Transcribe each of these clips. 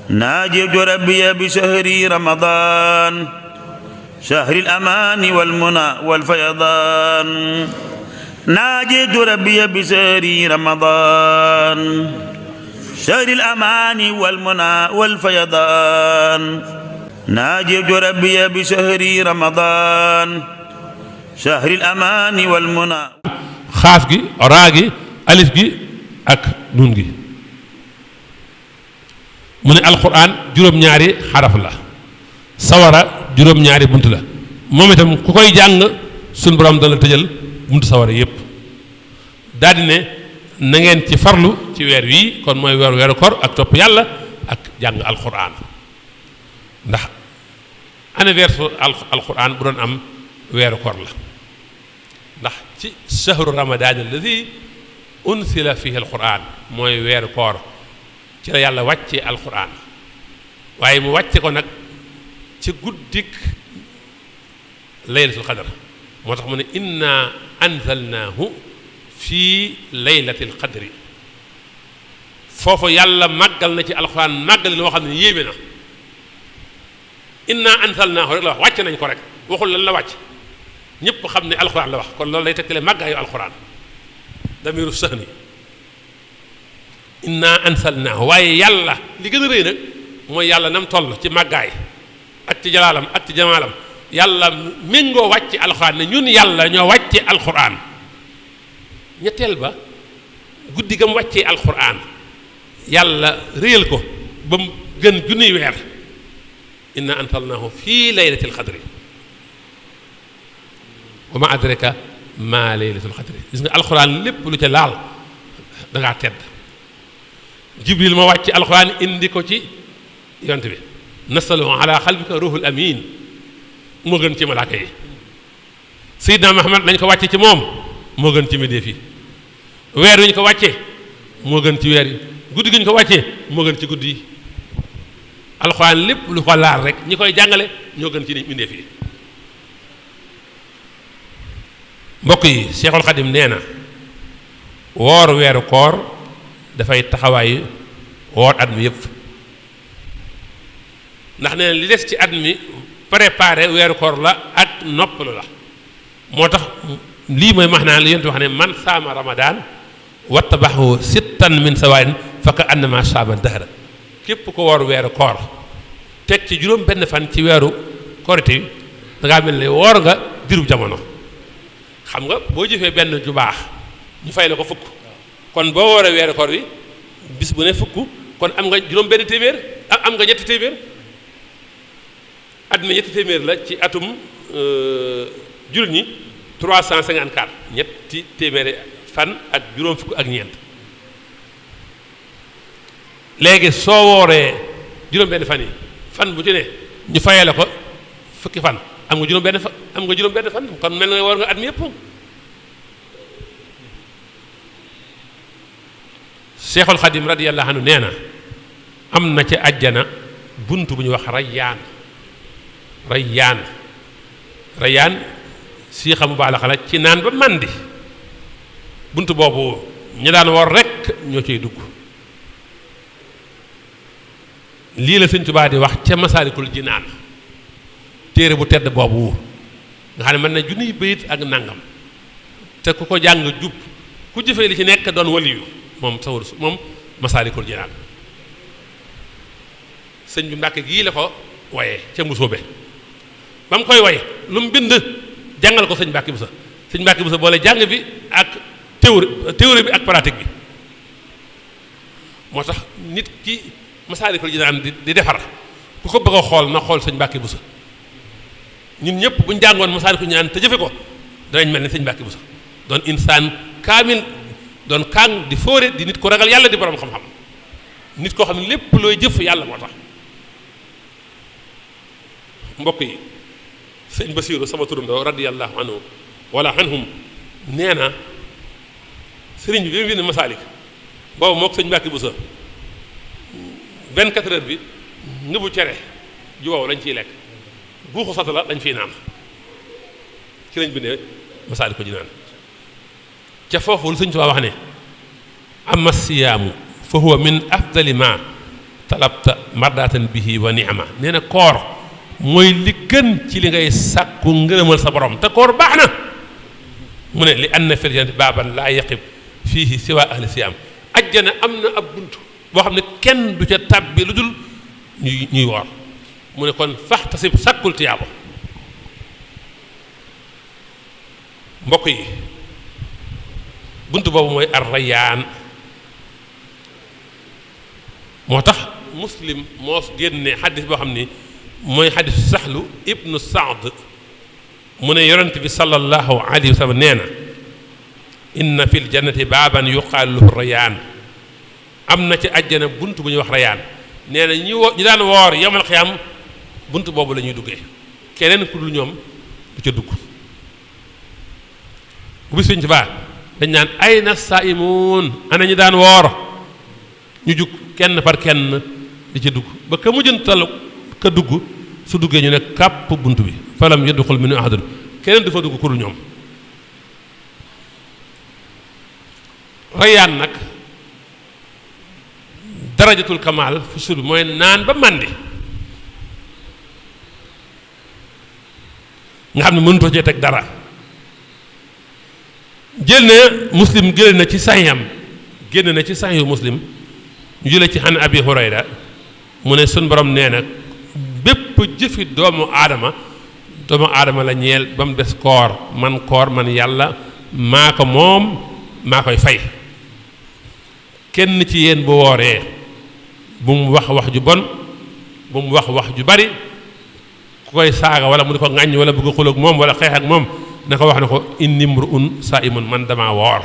ناجيت ربي بشهر رمضان شهر الأمان والمنى والفيضان ناجيت ربي بشهر رمضان شهر الأمان والمنى والفيضان ناجيت ربي بشهر رمضان شهر الأمان والمنى xaaf gi raa gi alif gi ak nun gi mu ne alquran juróom-ñaari xaraf la sawara juróom-ñaari bunt la moom itam ku koy jàng suñu borom dana tëjal buntu sawara yépp daldi ne na ngeen ci farlu ci weer wii kon mooy weeru koor ak topp yàlla ak jàng alquran ndax anniversaire alquran bu doon am weeru koor la ndax ci shahru ramadan alladi unsila fihi alquran mooy weeru koor ci la yàlla wàcce alquran waaye mu wàcce ko nag ci guddik laylatul qadr moo tax mu ne inna anzalnaahu fii laylatil qadri foofu yàlla màggal na ci alquran màggal loo xam ne yéeme na inna anzalnaahu rek la wax wàcce nañ ko rek waxul lan la wàcc ñëpp xam ne alxuraan la wax kon loolu lay tekkale màggaayu alxuraan damiru sahni inna ansalnaahu waaye yàlla li gën a rëy nag mooy yàlla nam toll ci màggaay ak ci jalaalam ak ci jamaalam yàlla méngoo wàcce alxuraan ne ñun yàlla ñoo wàcce alxuraan ñetteel ba guddi gam wàccee alxuraan yàlla réyal ko ba mu gën junniy weer inna ansalnaahu fii laylatil qadri wa ma adraka ma laylatul qadri gis nga alxuraan lépp lu ca laal da ngaa tedd jibril ma wàcc alxuraan indi ko ci yonent bi nasalahu ala xalbika ruhul amin moo gën ci malaaka yi Seydina Muhammad lañ ko wàcce ci moom moo gën ci mbindéef yi weer wi ñu ko wàccee moo gën ci weer yi guddi gi ñu ko wàccee moo gën ci guddi yi alxuraan lépp lu ko laal rek ñi koy jàngale ñoo gën ci mbindéef yi mbokk yi Seexul Xadim nee na woor weeru koor dafay taxawaayu woor at mi yépp ndax nee na li des ci at mi préparé weeru koor la ak noppalu la moo tax lii mooy maanaam li yonent wax ne man saama ramadaan wattabahu sittan min sawaayin fa ka annama saama dahra képp ko woor weeru koor teg ci juróom benn fan ci weeru korite yi dangaa mel ne woor nga dirub jamono xam nga boo jëfee benn ju baax ñu fay la ko fukk kon boo wooree weeru koor wi bis bu ne fukk kon am nga juróom benn téeméer am nga ñetti téeméer at mi ñetti téeméer la ci atum jullit ñi 354 ñetti téeméeri fan ak juróom fukk ak ñeent léegi soo wooree juróom benn fan yi fan bu ci ne ñu fayee la ko fukki fan am nga juróom benn fan kon mel na war nga at mi yëpp Seexul Xadim radiyallahu anhu nee na am na ca àjjana bunt bu ñuy wax rayyaan si xamu baalaxa la ci naan ba màndi bunt boobu ñu daan war rekk ñoo ciy dugg lii la Sëñ Tuubaa di wax ca Masaalikul Jinaan téere bu tedd boobu nga xam ne mën na junniy bayit ak nangam te ku ko jàng jub ku jëfee li ci nekk doon waliyu moom Masaalikul Jinaan sëñ bi Mbàkke gii la ko waye ca Mbusoobe ba mu koy way lu mu bind jàngal ko sëñ Mbàkke Buso boole jàng bi ak théorie bi ak pratique bi moo tax nit ki Masaalikul Jinaan di defar ku ko bëgg a xool na xool sëñ Mbàkke Buso ñun ñëpp bu ñu jàngoon Masaalikul Jinaan te jëfe ko danañ mel ni sëñ Mbàkke Buso doon insaan kaamil doon kaang di fóore di nit ko ragal yàlla di borom xam-xam nit koo xam ne lépp looy jëf yàlla moo tax mbokk yi sëñ Basiiru sama turandoo radiyallahu anhu wala anhum nee na sëriñ bi mu bind Masaalik boobu mook sëñ Mbàkke Buso 24 heures bi ngëbu cere ju wow lañ ciy lekk guuxu sata la dañ fiy naan ci lañ bindee Masaalikul Jinaan ca foofu lu Sëñ Tuubaa wax ne amma siyaamu fa huwa min afdali ma talabta mardatan bihi wa ni'ma nee na koor mooy li gën ci li ngay sàkku ngërëmal sa borom te koor baax na mu ne li anna fil jannati baaban laa yaqib fiihi siwa ahli siyaam ajjana am na ab bunt boo xam ne kenn du ca tàbbi lu dul ñuy woor mu ne kon faxtasib sàkkul tiyaabo mbokk yi bunt boobu mooy ar-Rayyaan moo tax muslim moo génne xadis boo xam ni mooy xadis Saxlu ibnu Saad mu ne yonent bi sallallahu alayhi wa sallam nee na inna fil jannati baaban yuqaalu lahu Rayyaan am na ci àjjana bunt bu ñuy wax Rayyaan nee na ñu daan woor yawmal qiyaam bunt boobu la ñuy duggee keneen ku dul ñoom du ca dugg bu bis ci baa dañ naan ayna saa'imuun ana ñu daan woor ñu jug kenn par kenn di ca dugg ba ka mujjantal ka dugg su duggee ñu ne kàpp bunt bi falam yadxul minhu ahadun keneen du fa dugg ku dul ñoom Rayyaan nag darajatul kamaal fi suur bi mooy naan ba màndi nga xam ne mënutoo cee teg dara jël na muslim jële na ci saxiixam génn na ci saxiixu muslim ñu jële ci an abi hurayra mu ne sun borom nee na bépp jëfi doomu aadama la ñeel ba mu des koor man yàlla maa ko moom maa koy fay kenn ci yéen bu wooree bu mu wax ju bon bu mu wax ju bari ku koy saaga wala mu di ko ŋàññ wala bëgg a xulóog moom wala xeex ak moom na ko wax ne ko inni mru'un saa'imun man damaa woor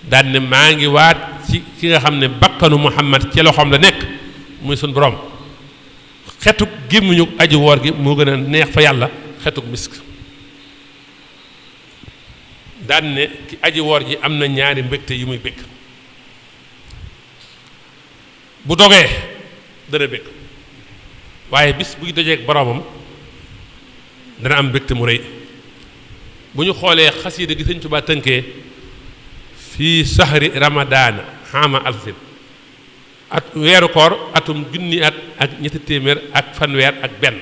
daan ne maa ngi waat ci ki nga xam ne bakkanu Muhammad ci loxoom la nekk muy sun borom xetuk gémmiñu aji woor gi moo gën a neex fa yàlla xetuk misk daan ne ki aji woor ji am na ñaari mbégte yu muy bég bu dogee dana bég waaye bis buy dojeek boromam dana am mbégte mu rëy bu ñu xoolee xasiida gi Sëñ Tuubaa tënkee fii sahri ramadaana xaama alfin at weeru koor atum junni at ak ñetti téeméer ak fanweer ak benn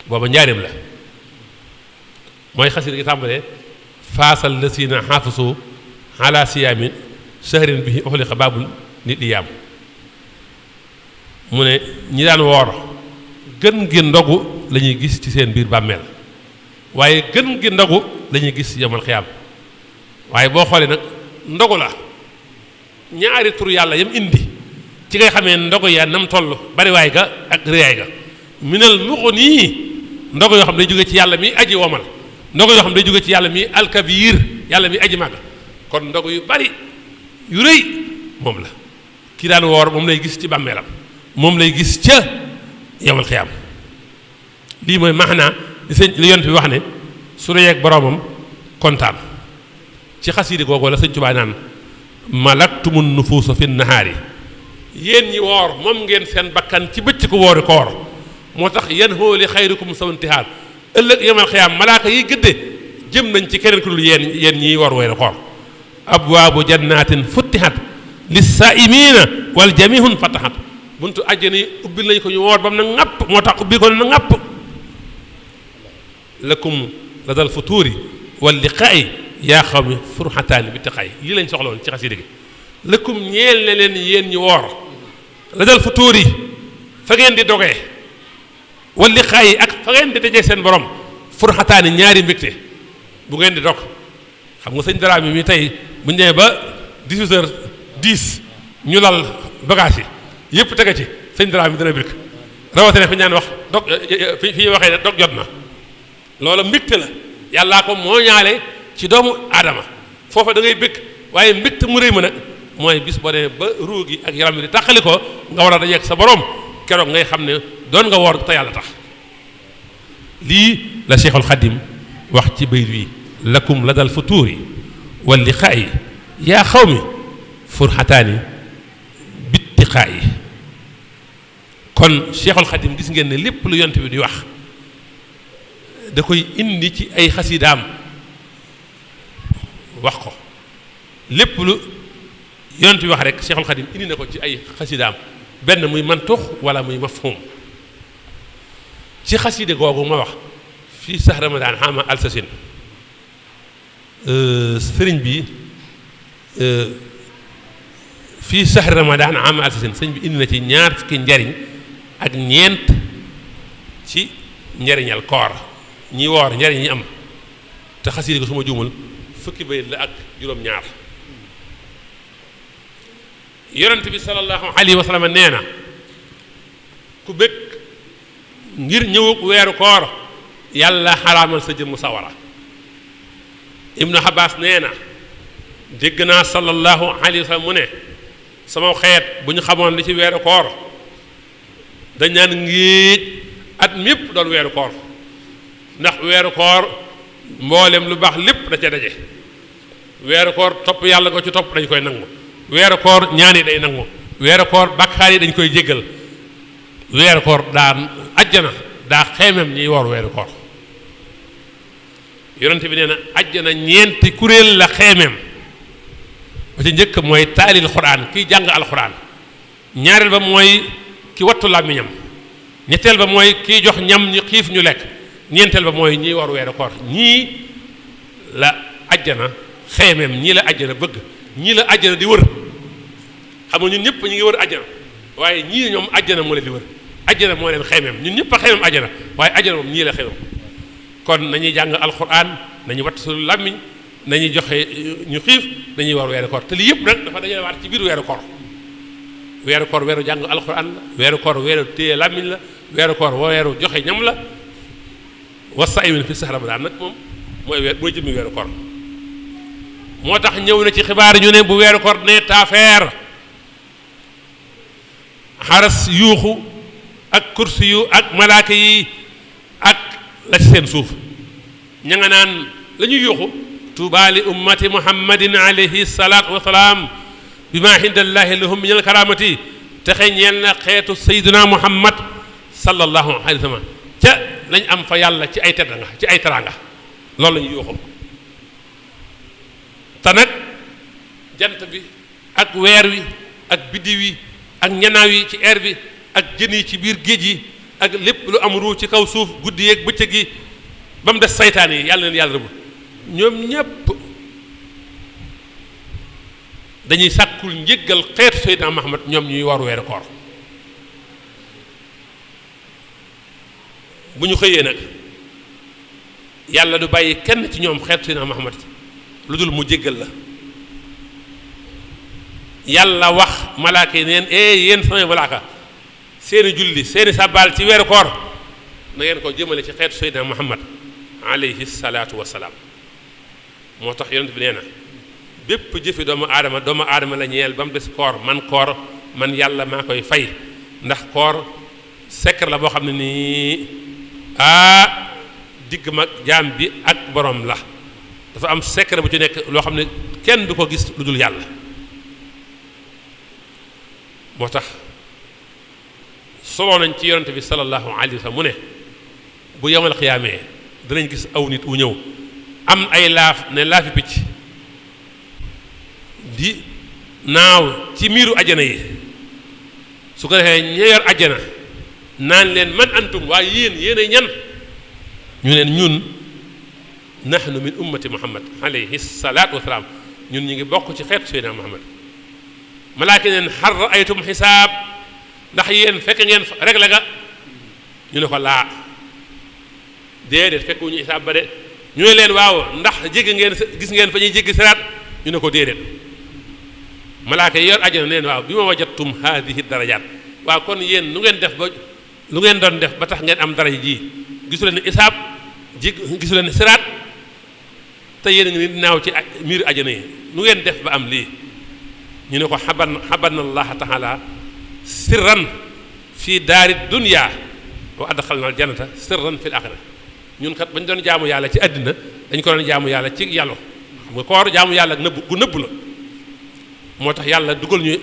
booba njaareem la mooy xasiida gi tàmbalee faasal lasiina xaafisu ala siyaami sahrin bihi uxliqa baabul nit yaam mu ne ñi daan woor gën gi ndogu la ñuy gis ci seen biir bàmmeel waaye gën gi ndogu la ñuy gis yamal xiyaam waaye boo xoolee nag ndogu la ñaari tur yàlla yam indi ci ngay xamee ndogu yaa nam toll bariwaay ga ak réyaay ga minal muxni ndogu yoo xam ne day jóge ci yàlla mi aji womal ndogu yoo xam ne day jóge ci yàlla mi alkabiir yàlla mi aji màgg kon ndogu yu bari yu rëy moom la kii daan woor moom lay gis ci bàmmeelam moom lay gis ca yamal xiyaam lii mooy maanaa li yonent bi wax ne su reyeeg boroomam kontaan ci xasiidi googu la Sëñ Tuubaa naan malaktumun nufuusa fi nahaari yéen ñi woor moom ngeen seen bakkan ci bëcc ko woori koor moo tax yan hóoli xayrukum sawantihaar ëllëg yamal xiyaam malaaka yi gëdde jëm nañ ci keneen ku dul yéen ñiy woor weeru koor abwaabu jannatin futtihat lissaa'imiina wal jamihun fatahat buntu àjjana yi ubbil nañ ko ñu woor bam na ŋàpp moo tax ubbil ko na ŋàpp lakum ladal futuuri wal liqaa'i yaa xawmi furxataani bi tiqaay lii lañ soxla woon ci xasida gi lakum ñeel ne leen yéen ñi woor ladal futuuri fa ngeen di dogee wal liqaa'i ak fa ngeen di dajee seen borom furxataani ñaari mbégte bu ngeen di dog xam nga sëñ dara mi tey bu ñu demee ba 18h10 ñu lal bagage yi yëpp tege ci sëñ dara mi dana bég rawatina fi ñaan wax dog fi ñuy waxee ne dog jot na loola mbégte la yàllaa ko moo ñaale ci doomu aadama foofa da ngay bëgg waaye mbégte mu rëy ma nag mooy bis boo demee ba ruu gi ak yaram bi di tàqali ko nga war a dajeeg sa borom keroog ngay xam ne doon nga woor te yàlla tax lii la Cheikhul Khadim wax ci bayt wi lakum ladal futuuri wal liqaa'i yaa xawmi furxataani bittiqaa'i kon Cheikhul Khadim gis ngeen ne lépp lu yont bi di wax da koy indi ci ay xasidaam wax ko lépp lu yonent bi wax rek Cheikhul Khadim indi na ko ci ay xasidaam benn muy mantux wala muy mafhum ci xaside googu ma wax fii sax Ramadan xama alsasin sëriñ bi fii sax Ramadan xama alsasin sëriñ bi indi na ci ñaar fukki njariñ ak ñeent ci njariñal koor ñi woor njariñ ñi am te xaside ko su ma juumul fukki bayit la ak juróom-ñaar yonent bi sallallahu alayhi wa sallam nee na ku bëgg ngir ñëwug weeru koor yàlla xaraamal sa jëmm sawara ibnu Abbas nee na dégg naa sallallahu alayhi wa sallam mu ne sama xeet bu ñu xamoon li ci weeru koor dañ naan ngéej at mépp doon weeru koor ndax weeru koor mboolem lu baax lépp da ca daje weeru koor topp yàlla ko ci topp dañ koy nangu weeru koor ñaan yi day nangu weeru koor bàkkaar yi dañ koy jéggal weeru koor daan ajjana daa xeemem ñiy woor weeru koor yonent bi nee na ajjana ñeenti kuréel la xeemem ba ci njëkk mooy taalil xuraan kiy jàng alxuraan ñaareel ba mooy ki wattu làmmiñam ñetteel ba mooy kiy jox ñam ñu xiif ñu lekk ñeenteel ba mooy ñiy woor weeru koor ñii la ajjana xeemem ñii la ajjana bëgg ñii la ajjana di wër xam nga ñun ñëpp ñu ngi wër ajjana waaye ñii ñoom ajjana moo leen di wër ajjana moo leen xeemem ñun ñëpp a xeemem ajjana waaye ajjana moom ñii la xeemem kon nañuy jàng alquran nañu watt suñu làmmiñ nañuy joxe ñu xiif nañuy war weeru koor te lii yëpp nag dafa dajale waat ci biir weeru koor weeru jàng alquran la weeru koor weeru téye làmmiñ la weeru koor weeru joxe ñam la wasaimin fi sax Ramadan nag moom mooy jëmmi weeru koor moo tax ñëw na ci xibaar ñu ne bu weeru koor ne taafeer xaras yuuxu ak kursi yu ak malaaka yi ak la ci seen suuf ña nga naan la ñuy yuuxu tuuba li ummati muhammadin alayhi salaatu wasalaam bi ma indallahi lahum min al karamati texe ñeel na xeetu sayduna muhammad sallallahu alayhi wa sallam ca lañ am fa yàlla ci ay tedda nga ci ay taranga loolu la ñuy yuuxu te nag jant bi ak weer wi ak biddiw yi ak ñanaaw yi ci air bi ak jën yi ci biir géej yi ak lépp lu am ruu ci kaw suuf guddi yeeg bëccëg yi ba mu des saytaan yi yàlla leen yàlla rëbb ñoom ñépp dañuy sàkkul njéggal xeetu Seydina Muhammad ñoom ñuy war weeru koor bu ñu xëyee nag yàlla du bàyyi kenn ci ñoom xeetu Seydina Muhammad lu dul mu jéggal la yàlla wax malaaka yi neen yéen samay malaaka seeni julli seeni sàbbaal ci weeru koor na ngeen ko jëmale ci xeetu Seydina Muhammad alayhi salaatu wasalaam moo tax yonent bi nee na bépp jëfi doomu aadama la ñeel ba mu des koor man yàlla maa koy fay ndax koor secret la boo xam ne nii digg mag jaam bi ak borom la dafa am secret bu ci nekk loo xam ne kenn du ko gis lu dul yàlla moo tax soloo nañ ci yonent bi sallallahu alayhi wa sallam mu ne bu yawmal xiyaamee danañ gis aw nit wu ñëw am ay laaf ne laafi picc di naaw ci miiru ajjana yi su ko defee ña yor ajjana naan leen man antum waaye yéen ay ñan ñu leen ñun nahnu min ummati muhammad alayhi salaatu wasalaam ñun ñu ngi bokk ci xeetu Seydina Muhammad malaaka neen hal ra'aytum xisaab ndax yéen fekk ngeen rek la nga ñu ne ko laa déedéet fekk wu ñu xisaab ba de ñu ne leen waaw ndax jéggi ngeen gis ngeen fa ñuy jéggi siraat ñu ne ko déedéet malaaka yi yor àjjana neen waaw bi ma wajattum haadihi darajaat waaw kon yéen nu ngeen def ba lu ngeen doon def ba tax ngeen am daraja ji gisu leen ni isaab gisu leen ni siraat te yéen a ngi ni naaw ci miiru àjjana yi nu ngeen def ba am lii ñu ne ko xaban allaha taala sirran fii daari dunya wa adxalna al jannata sirran fil axira ñun kat bañ doon jaamu yàlla ci àddina dañ ko doon jaamu yàlla ci yàlla xam nga koor jaamu yàlla nëbb gu nëbb la moo tax yàlla dugal ñu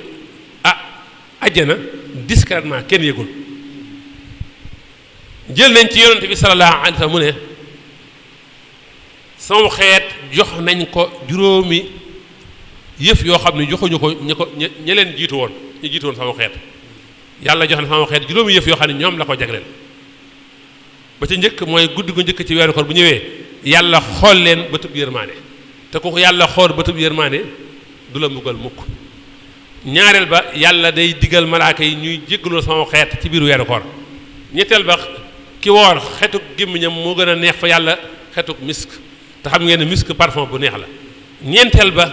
ajjana discrètement kenn yëgul jël nañ ci yonent bi sallallahu alayhi wa sallam mu ne sama xeet jox nañ ko juróomi yëf yoo xam ne joxuñu ko ña leen jiitu woon ñu jiitu woon sama xeet yàlla jox na sama xeet juróomi yëf yoo xam ne ñoom la ko jagleel ba ca njëkk mooy guddi gu njëkk ci weeru koor bu ñëwee yàlla xool leen bëtub yërmaande te ku yàlla xool bëtub yërmaande du la mbugal mukk ñaareel ba yàlla day digal malaaka yi ñuy jéggaloo sama xeet ci biir weeru koor ñetteel ba ki woor xetuk gémmiñam moo gën a neex fa yàlla xetuk misk te xam ngeen ne misk parfum bu neex la ñeenteel ba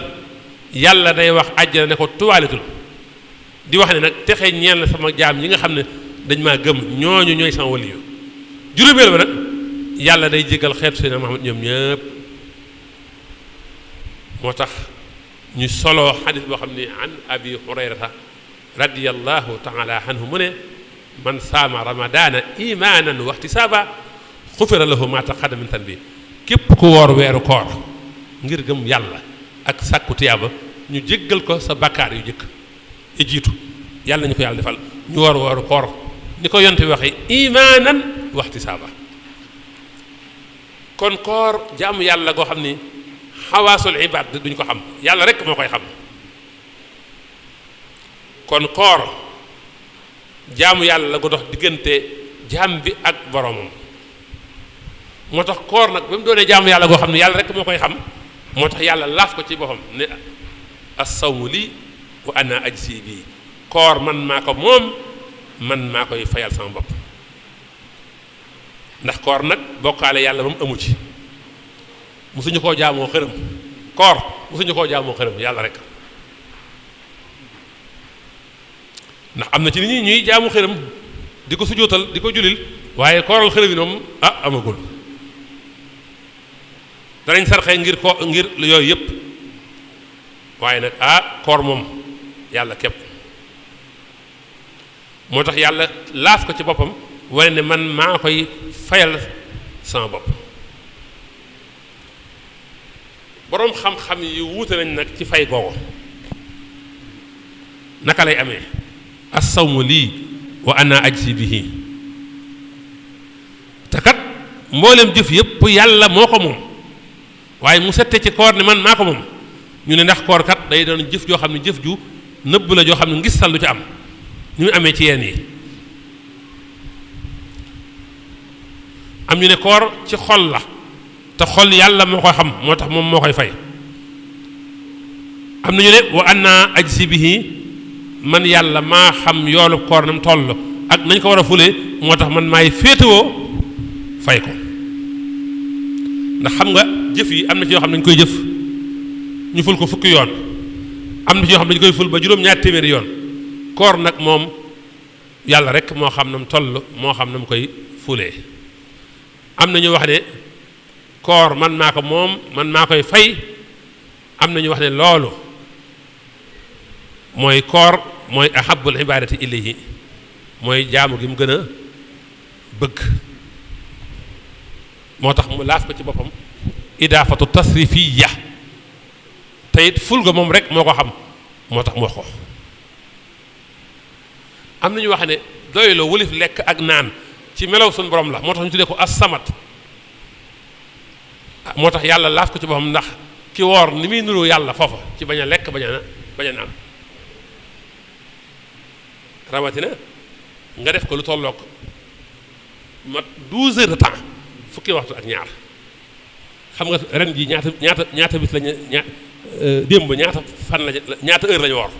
yàlla day wax àjjana ne ko tuwaalitul di wax ne nag texe ñeel na sama jaam yi nga xam ne dañ maa gëm ñooñu ñooy sama waliyu juróomeel ba nag yàlla day jégal xeetu Seydina Muhammad ñoom ñëpp moo tax ñu solo xadis boo xam ne an abi hurayrata radiyallahu taala anhu mu ne man saama ramadana imanan wa ihtisaba xufira lahu ma taqaddama min tanbi képp ku woor weeru koor ngir gëm yàlla ak sàkku tiyaaba ñu jéggal ko sa bakkaar yu jëkk yi jiitu yàlla ñu ko yàlla defal ñu woor weeru koor ni ko yonte bi waxee imanan wa ihtisaba kon koor jaamu yàlla goo xam ni xawaasul ibaad duñ ko xam yàlla rek moo koy xam kon koor jaamu yàlla la ko dox diggante jaam bi ak boromam moo tax koor nag ba mu doonee jaamu yàlla goo xam ne yàlla rek moo koy xam moo tax yàlla laaf ko ci boppam ne as-sawmu lii wa ana ajzi bii koor man maa ko moom man maa koy fayal sama bopp ndax koor nag bokkaale yàlla moom amu ci musuñu koo jaamoo xërëm koor musuñu koo jaamoo xërëm yàlla rek ndax am na ci nit ñi ñuy jaamu xërëm di ko sujootal di ko julil waaye kooral xërëm yi moom amagul danañ sarxee ngir yooyu yëpp waaye nag koor moom yàlla képp moo tax yàlla laaf ko ci boppam wane ne man maa koy fayal sama bopp boroom xam-xam yi wuute nañ nag ci fay googu naka lay amee as-sawmu lii wa ana ajzi bihi te kat mboolem jëf yëpp yàlla moo ko moom waaye mu sette ci koor ne man maa ko moom ñu ne ndax koor kat day doon jëf joo xam ne jëf ju nëbb la joo xam ne ngistal lu ci am ni mu amee ci yeen yi am ñu ne koor ci xol la te xol yàlla moo koy xam moo tax moom moo koy fay am na ñu ne wa anna ajzi bihi man yàlla maa xam yoolu koor nam toll ak nañ ko war a fulee moo tax man maay féetewoo fay ko ndax xam nga jëf yi am na ci yoo xam ne dañu koy jëf ñu ful ko fukki yoon am na ci yoo xam ne dañu koy ful ba juróom-ñaar téeméeri yoon koor nag moom yàlla rek moo xam na mu toll moo xam na mu koy fulee am na ñu wax ne koor man maa ko moom man maa koy fay am na ñu wax ne loolu mooy koor mooy ahabul ibadati ilayhi mooy jaamu gi mu gën a bëgg moo tax mu laaf ko ci boppam idaafatu tasrifiya te it ful ga moom rek moo ko xam moo tax mu wax ko am na ñu wax ne doyloo wulif lekk ak naan ci melaw suñu borom la moo tax ñu tuddee ko as-samad moo tax yàlla laaf ko ci boppam ndax ki woor ni muy nuroo yàlla foofa ci bañ a lekk bañ a naan rawatina nga def ko lu tollook mat 12 heures de temps fukki waxtu ak ñaar xam nga ren ji ñaata bis lañu démb ñaata fan lañu ñaata heure lañu woor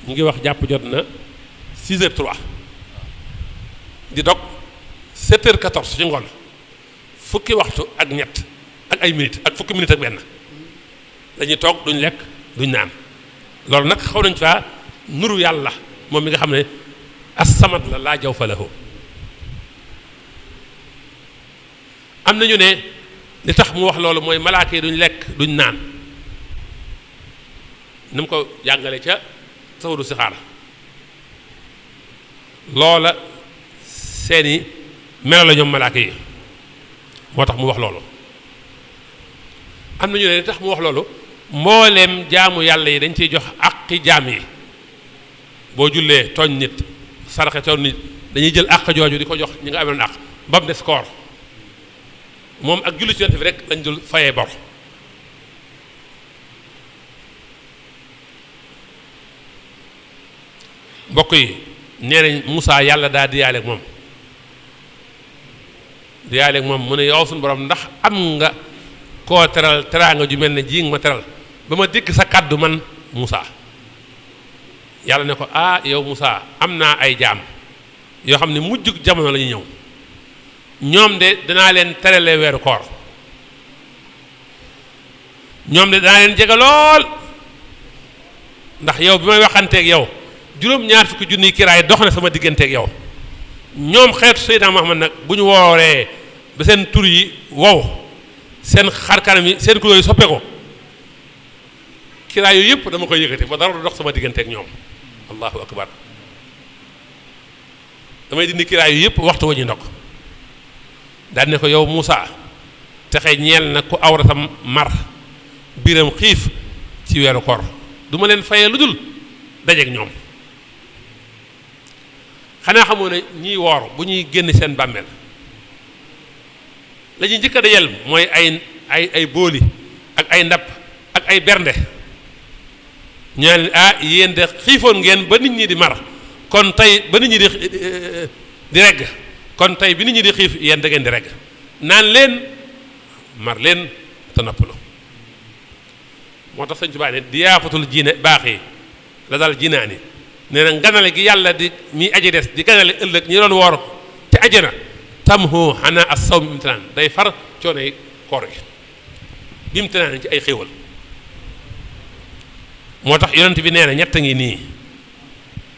ñu ngi wax jàpp jot na 6 heures 3 di dog 7 heures 14 ci ngoon fukki waxtu ak ñett ak ay minutes ak fukki minutes ak benn dañuy toog duñ lekk duñ naan loolu nag xaw nañ faa nuru yàlla moom mi nga xam ne as-samad la laa jaw fa lahu am nañu ne li tax mu wax loolu mooy malaaka yi duñ lekk duñ naan ni mu ko jàngale ca sawaru sixaar loola seeni melo la ñoom malaaka yi moo tax mu wax loolu am nañu ne li tax mu wax loolu mbooleem jaamu yàlla yi dañ ciy jox àqi jaam yi boo jullee tooñ nit saraxe tooñ nit dañuy jël àq jooju di ko jox ñi nga ameloon àq ba mu des koor moom ak julli ci yonent bi rek lañ dul fayee bor mbokk yi nee nañ Moussa yàlla daa diyaale ak moom mu ne yow suñu borom ndax am nga koo teral teraanga ju mel ne ji nga ma teral ba ma dégg sa kàddu man Moussa yàlla ne ko yow Moussa am naa ay jaam yoo xam ne mujjug jamono la ñu ñëw ñoom de danaa leen terale weeru koor ñoom de danaa leen jege lool ndax yow bi may waxanteeg yow juróom-ñaar fukki junniy kiraay dox na sama digganteeg yow ñoom xeetu Seydina Muhammad nag bu ñu wooree ba seen tur yi wow seen xarkanam yi seen couleur yi soppe ko kiraay yooyu yëpp dama koy yëkkati ba dara du dox sama digganteeg ñoom allahu akbar damay dindi kiraay yu yëpp waxtu wa ñu ndokk daal ne ko yow Moussa texe ñeel na ku awratam mar biiram xiif ci weeru koor du ma leen fayee lu dul dajeeg ñoom xanaa xamoo ne ñiy woor bu ñuy génn seen bàmmeel la ñuy njëkk a dajal mooy ay booli ak ay ndab ak ay bernde ñu ne yéen de xiifoon ngeen ba nit ñi di mar kon tey ba nit ñi di regg kon tey bi nit ñi di xiif yéen da ngeen di regg naan leen mar leen te noppalu moo tax sëñ Tuubaa ne diyaafatul jiine baax yi la dal jinaani nee na ganale gi yàlla di mi aji des di ganale ëllëg ñi doon woor te ajana tamhu xanaa as saw mi imtinaan day far coono yi koor gi bi imtinaan ci ay xéewal moo tax yonent bi nee na ñett ngi nii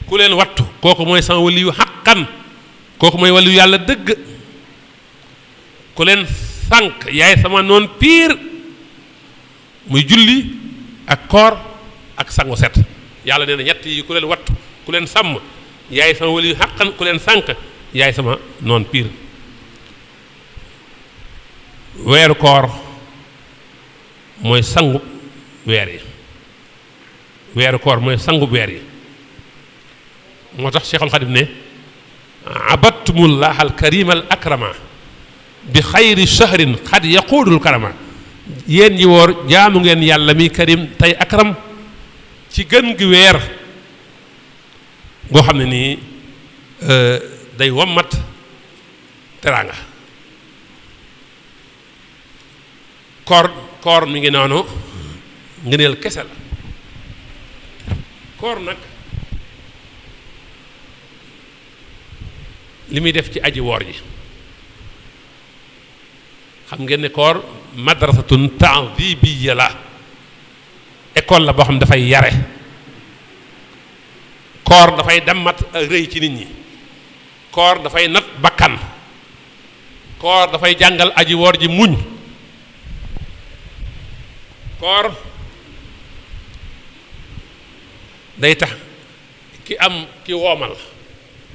ku leen wattu kooku mooy sama waliyu xaqan kooku mooy waliyu yàlla dëgg ku leen sànq yaay sama noon piir muy julli ak koor ak sangu set yàlla nee na ñett yi ku leen wattu ku leen sàmm yaay sama waliyu xaqan ku leen sànq yaay sama noon piir weeru koor mooy sangu weer yi weeru koor mooy sangub weer yi moo tax Cheikhul Xadim ne abattumullah al karima al akrama bi xayri shahrin xad yaquudul karama yéen ñi woor jaamu ngeen yàlla mi karim tey akram ci gën gi weer goo xam ne nii day wommat teraanga koor mi ngi noonu ngëneel kese la koor nag li muy def ci aji woor ji xam ngeen ne koor madrasatun ta'dibiyya la école la boo xam dafay yare koor dafay dammat ak rëy ci nit ñi koor dafay nat bakkan koor dafay jàngal aji woor ji muñ koor day tax ki woomal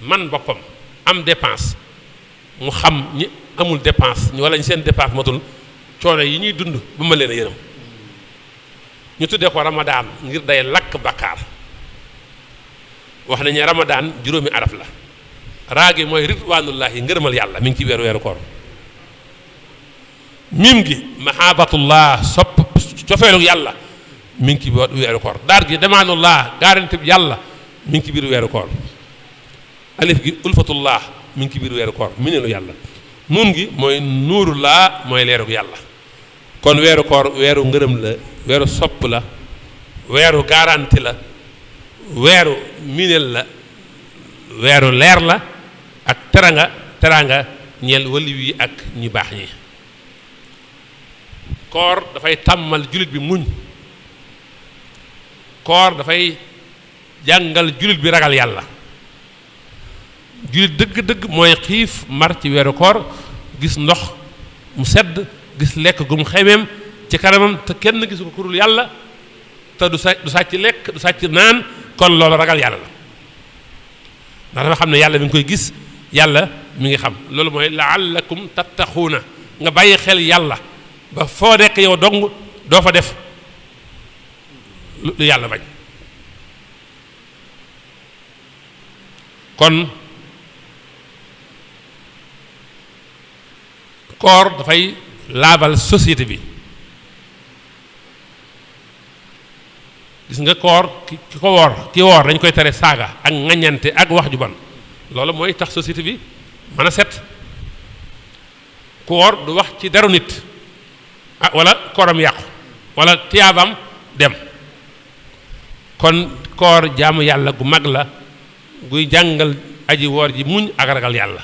man boppam am dépense mu xam ñi amul dépense wala ñu seen dépense matul coono yi ñuy dund ba ma leen a yërëm ñu tuddee ko ramadaan ngir day lakk bakkaar wax nañu ramadaan juróomi araf la raagi mooy ridwanullahi ngërëmal yàlla mi ngi ci weeru koor mim gi mahabatullah sopp cofeelu yàlla mi ngi ci weeru koor daar gi demaanullah garanti yàlla mi ngi ci biir weeru koor alif gi ulfatullah mi ngi ci biir weeru koor mineelu yàlla nuun gi mooy nuurullah mooy leerug yàlla kon weeru koor weeru ngërëm la weeru sopp la weeru garanti la weeru mineel la weeru leer la ak teranga ñeel waliw yi ak ñi baax ñi koor dafay tàmmal jullit bi muñ koor dafay jàngal jullit bi ragal yàlla jullit dëgg-dëgg mooy xiif mar ci weeru koor gis ndox mu sedd gis lekk gu mu xemeem ci kanamam te kenn gisu ko kurul yàlla te du sàcc lekk du sàcc naan kon loolu ragal yàlla la ndax dafa xam ne yàlla mi ngi koy gis yàlla mi ngi xam loolu mooy la'allakum tattaxuuna nga bàyyi xel yàlla ba foo nekk yow dong doo fa def lu yàlla bañ kon koor dafay laabal société bi gis nga koor ki ko woor ki woor dañ koy tere saaga ak ŋaññante ak wax ju bon loolu mooy tax société bi mën a set ku woor du wax ci deru nit ah wala kooram yàqu wala tiyaabam dem kon koor jaamu yàlla gu mag la guy jàngal aji woor ji muñ ak ragal yàlla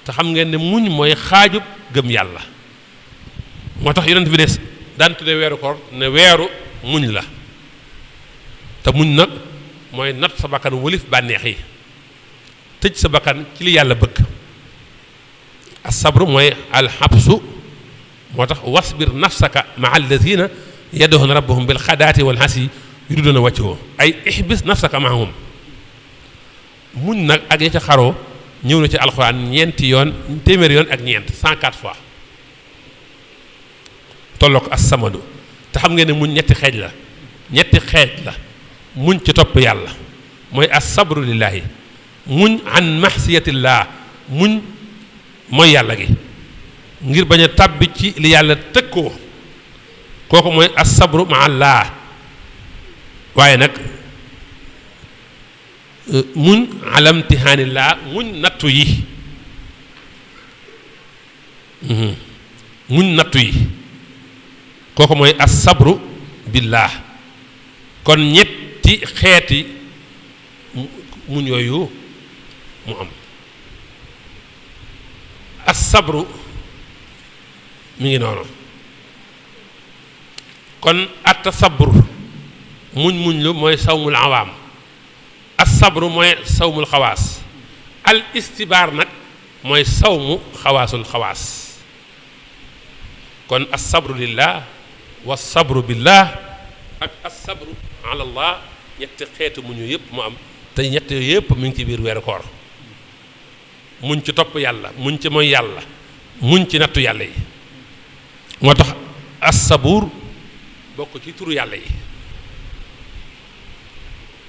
te xam ngeen ne muñ mooy xaajub gëm yàlla moo tax yonent bi des daan tudde weeru koor ne weeru muñ la te muñ nag mooy nat sa bakkan wëlif bànneex yi tëj sa bakkan ci li yàlla bëgg as-sabru mooy alxabsu moo tax wasbir nafsaka maa alladina yad'una rabbahum bil xadaati wal hasi yuriduna wajhahu ay ihbis nafsaka maahum muñ nag ak ya ca xaroo ñëw na ci alxuraan ñeenti yoon téeméeri yoon ak ñeent 104 fois tolloo ko as-samadu te xam ngeen ne muñ ñetti xeej la muñ ci topp yàlla mooy as-sabru lillahi muñ an mahsiyatillah muñ mooy yàlla gi ngir bañ a tàbbi ci li yàlla tëkkoo kooku mooy as-sabru ma Allah waaye nag muñ ala imtihaanillah muñ nattu yi muñ nattu yi kooku mooy as-sabru billah kon ñetti xeeti muñ yooyu mu am as-sabru mi ngi noonu kon at-tasabbur muñ lu mooy sawmul awaam as-sabru mooy sawmul xawaas al istibaar nag mooy sawmu xawaasul xawaas kon as-sabru lillah wa sabru billah ak as-sabru ala allah ñetti xeetu muñu yëpp mu am te ñett yëpp mi ngi ci biir weeru koor muñ ci topp yàlla muñ ci mooy yàlla muñ ci nattu yàlla yi moo tax as-sabuur bokk ci turu yàlla yi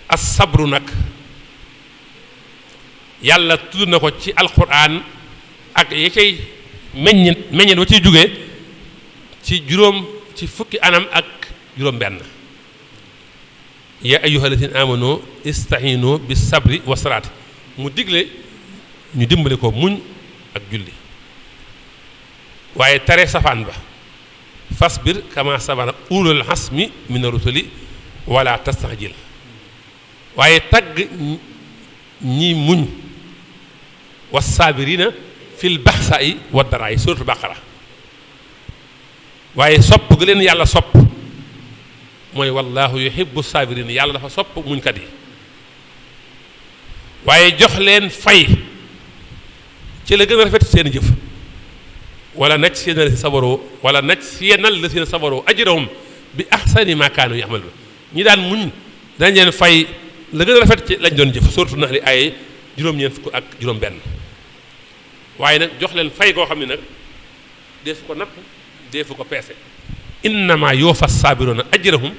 as-sabru nag yàlla tudd na ko ci alquran ak ya cay meññet wa ciy jóge ci fukki anam ak juróom benn ya ayyuha alladhina amanu istahinu bis sabri was salaati mu digle ñu dimbali ko muñ ak julli waaye tere safaan ba fasbir kama sabara ulul hasmi mina rusuli wala tastahjil waaye tagg ñi muñ wassaabirina fil baxsaa'i wad daraa'i suuratul baqara waaye sopp ga leen yàlla sopp mooy wallahu yuhibbu saabirina yàlla dafa sopp muñkat yi waaye jox leen fay ci la gën a rafet seen jëf wala najziyannal lazina sabaru wala najziyannal lazina sabaru ajrahum bi ahsani ma kaanu ya'maluun ñi daan muñ dañ leen fay la gën a rafet ci lañ doon jëf surtout na li ay juróom-ñeent fukk ak juróom-benn waaye nag jox leen fay koo xam ne nag deefu ko napp deefu ko peese innama yuwaffa saabiruna ajrahum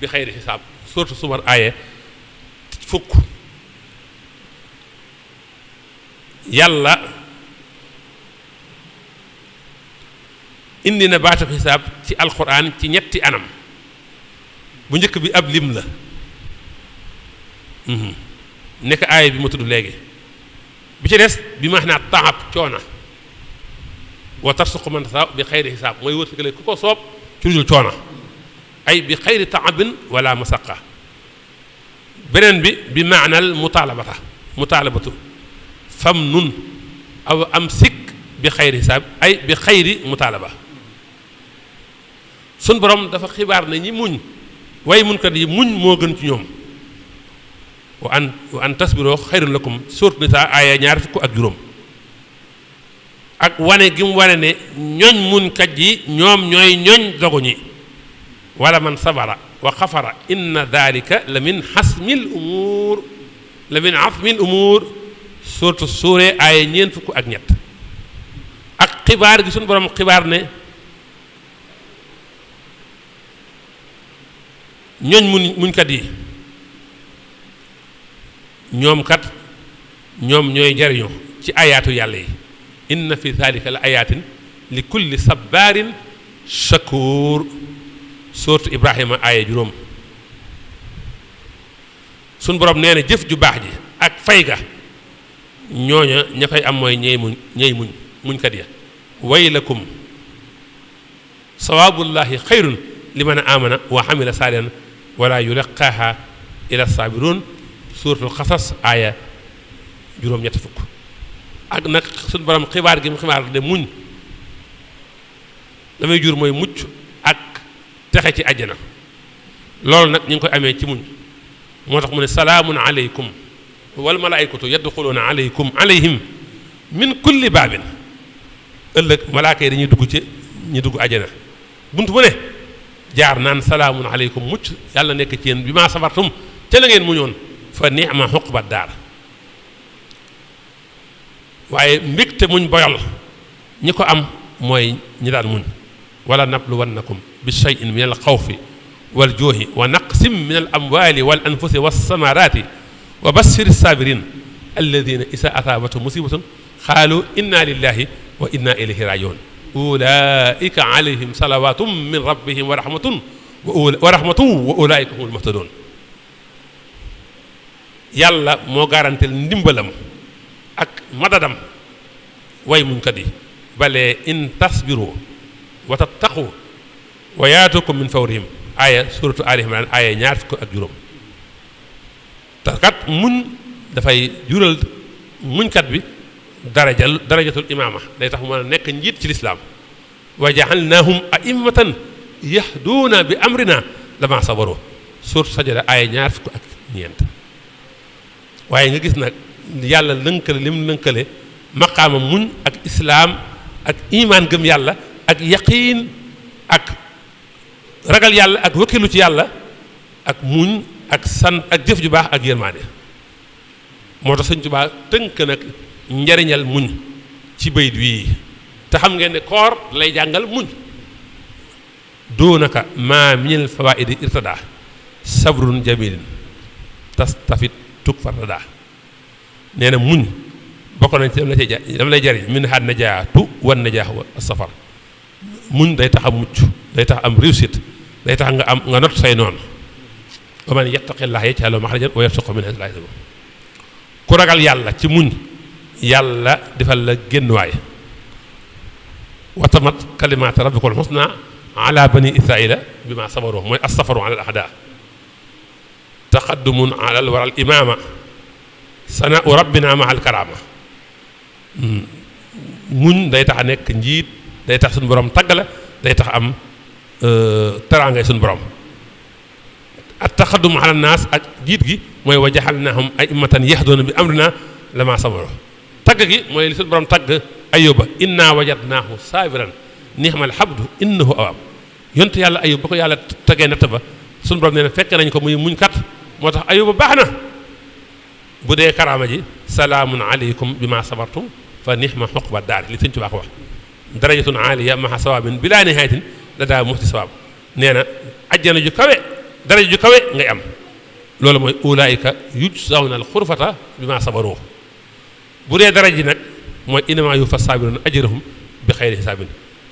bi xayri xisaab surtout sumar aaye fukk yàlla indi na baatu xisaab ci alquran ci ñetti anam bu njëkk bi ab lim la nekk aaya bi ma tudd léegi bi ci des bi ma naa taab coona wa tarsuqu man tasaa bi xayri xisaab mooy wërsëgale ku ko soob ci lu dul coona ay bi xayri taabin wala masaqa beneen bi maanal mutaalabatu fam nun aw am sikk bi xayri xisaab ay bi xayri mutaalaba sun borom dafa xibaar na ñi muñ waaye muñkat yi muñ moo gën ci ñoom wa an tasbiroo xayrun lakum surat Nisaa aaya 25 ak wane gi mu wane ne ñooñ muñkat yi ñoom ñooy ñooñ dogu ñi wala man sabara wa xafara inna dalika la min xasmil umuur surtout suure aaya 4 ak xibaar gi suñu borom xibaar ne ñooñ muñkat yi ñoom ñooy jariñu ci ayaatu yàlla yi inna fi dhalika la ayatin li kulli sabbaarin shakuur sourate Ibrahima aaya 5 suñ borom nee na jëf ju baax ji ak fay ga ñooña ña koy am mooy ñey muñkat ya waylakum sawaabullahi xayrun liman amana wa amila saalihan wala yulaqaaha ila saabirun suuratul xasas aaya juróom-ñett fukk ak nag suñ borom xibaar gi mu xibaar de muñ damay jur mooy mucc ak texe ci àjjana loolu nag ñu ngi koy amee ci muñ moo tax mu ne salaamun aleykum wal malaaykatu yadxuluuna alayhim min kulli baabin ëllëg malaaka yi dañuy dugg ci ñu dugg àjjana bunt bu ne jaar naan salaamun aleykum mucc yàlla nekk ci yéen bi maa sabartum te la ngeen muñoon fa ni'ma uqba daar waaye mbégte muñ boyal ñi ko am mooy ñi daan muñ wala nabluwannakum bi shay'in min al xawfi wal juuhi wa naqsim min al amwali wal anfusi was samarati wa bassir sabirin alladina isa asaabatum musibatun qaalu inna lillahi wa inna ilayhi rajiun ulaika alayhim salawatum min rabbihim wa rahmatun wa ulaika humul muhtadun yàlla moo garantel ndimbalam ak madadam way muñkat yi bale in tasbiru wa tattaqu wa yaatukum min fawrihim aaya suratu ali imran aaya 25 te kat muñ dafay jural muñkat bi darajatul imaama day tax mu mën a nekk njiit ci lislaam wa ja'alnaahum a'immatan yahduuna bi amrina lama sabaru suratu sajada aaya 29 waaye nga gis nag yàlla lënkale lim lënkale maqaama muñ ak islaam ak imaan gëm yàlla ak yaqiin ak ragal yàlla ak wakkilu ci yàlla ak muñ ak sant ak jëf ju baax ak yërmaande moo tax Sëñ Tuubaa tënk nag njariñal muñ ci bayit wii te xam ngeen ne koor lay jàngal muñ doonaka maa minal fawaa'idi irtadaa sabrun jamilin tastafit tuk fartada nee na muñ bokk nañ ci dam lay jariñ min had najaatu wan najaax wa safar muñ day tax a mucc day tax am réussite day tax nga not say noonu wa man yattaqillaha yaj'al lahu makhrajan wa yarzuqhu min haythu la yahtasib ku ragal yàlla ci muñ yàlla defal la génnuwaay wa tamat kalimaat rabbikal husna ala bani israila bima sabaru mooy as-safaru ala al-a'da taqaddumun ala al-waral imama sana'u rabbina ma al-karama muñ day tax a nekk njiit day tax suñu borom tagg la day tax am teraangay suñu borom at taqaddum ala naas ak jiit gi mooy wa jaxalnaahum a'immatan yahduuna bi amrina lama sabaru tagg gi mooy li suñu borom tagg ayuba inna wajadnaahu saabiran ni'mal abdu innahu awaab yontu yàlla ayub ba ko yàlla tegee natt ba suñu borom nee na fekk nañ ko muy muñ kat moo tax ayuba baax na bu dee karaama ji salaamun aleykum bi ma sabartum fa ni'ma uqba daar li Sëñ Tuubaa ko wax darajatun aaliya maha sawaabin bilaa nihayatin la daa muxti sawaab nee na ajjana ju kawe daraja ju kawe ngay am loolu mooy ulaayika yujzawna al xurfata bi ma sabaroo bu dee daraja ji nag mooy innamaa yuwaffa saabiruna ajrahum bi xayri xisaabin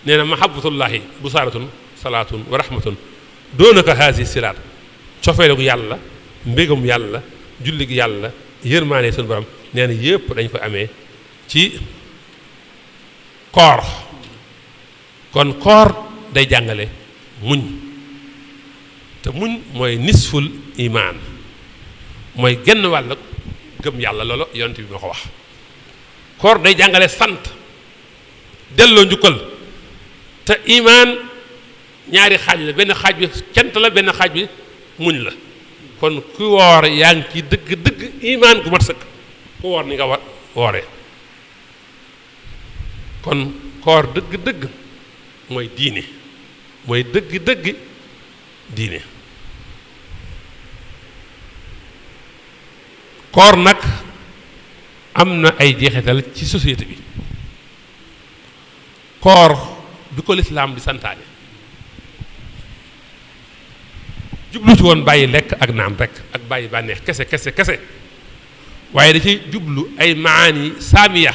nee na mahabbatullahi busaaratun salaatun wa rahmatun doonaka haasi silaat cofeelu yàlla mbégum yàlla jullig yàlla yërmaane suñu borom nee na yëpp dañ ko amee ci koor kon koor day jàngale muñ te muñ mooy nisful imaan mooy genn wàll gëm yàlla loolu yonent bi moo ko wax koor day jàngale sant delloo njukkal te imaan ñaari xaaj la benn xaaj bi cant la benn xaaj bi muñ la kon ku woor yaa ngi ci dëgg imaan gu mat sëkk ku woor ni nga wooree kon koor dëgg mooy diine mooy dëgg diine koor nag am na ay jeexital ci société bi koor bi ko lislaam di santaane jublu ci woon bàyyi lekk ak naan rek ak bàyyi bànneex kese waaye da ci jublu ay maani saamiya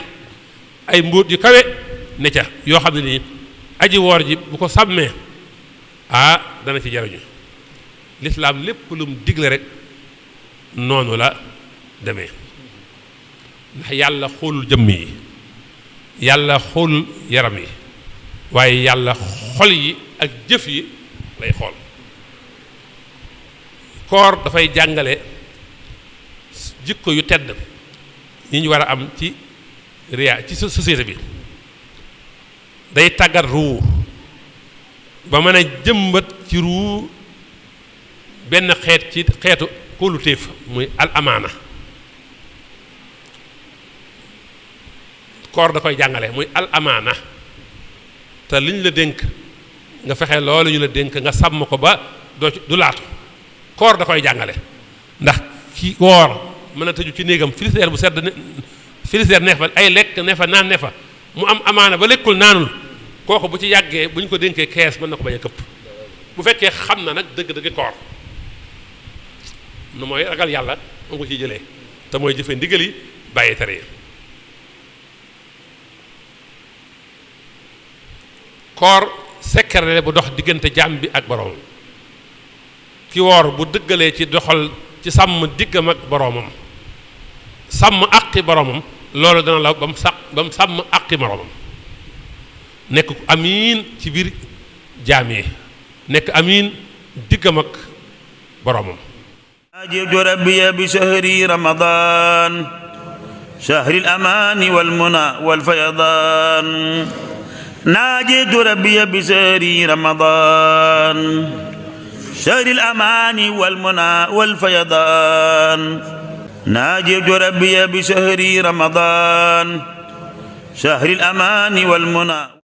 ay mbóot yu kawe ne ca yoo xam ne nii aji woor ji bu ko sàmmee dana ci jariñu lislaam lépp lu mu digle rek noonu la demee ndax yàlla xoolul jëmm yi yàlla xoolul yaram yi waaye yàlla xol yi ak jëf yi lay xool koor dafay jàngale jikko yu tedd yi ñu war a am ci ci société bi day tàggat ruu ba mën a jëmbat ci ruu benn xeet ci xeetu kóoluteef muy al amaana koor da koy jàngale muy al amaana te liñ la dénk nga fexe loolu ñu la dénk nga sàmm ko ba du laatu koor da koy jàngale ndax ki woor mën a tëju ci néegam frigidaire bu sedd frigidaire ne fa ay lekk ne fa naan ne fa mu am amaana ba lekkul naanul kooku bu ci yàggee bu ñu ko dénkee kees mën na ko bañ a këpp bu fekkee xam na nag dëgg-dëgg koor nu mooy ragal yàlla mu ko ciy jëlee te mooy jëfe ndigal yi bàyyi tere yi koor secret bu dox diggante jaam bi ak boroomam ki woor bu dëggalee ci doxal ci sàmm diggam ak boroomam sàmm àqi boroomam loolu dana la ba mu sàmm àqi moroomam nekk amiin ci biir jaam yi nekk amiin diggam ak boroomam ناجيت ربي بشهر رمضان شهر الأمان والمنى والفيضان ناجيت ربي بشهر رمضان شهر الأمان والمنى والفيضان ناجيت ربي بشهر رمضان شهر الأمان والمنى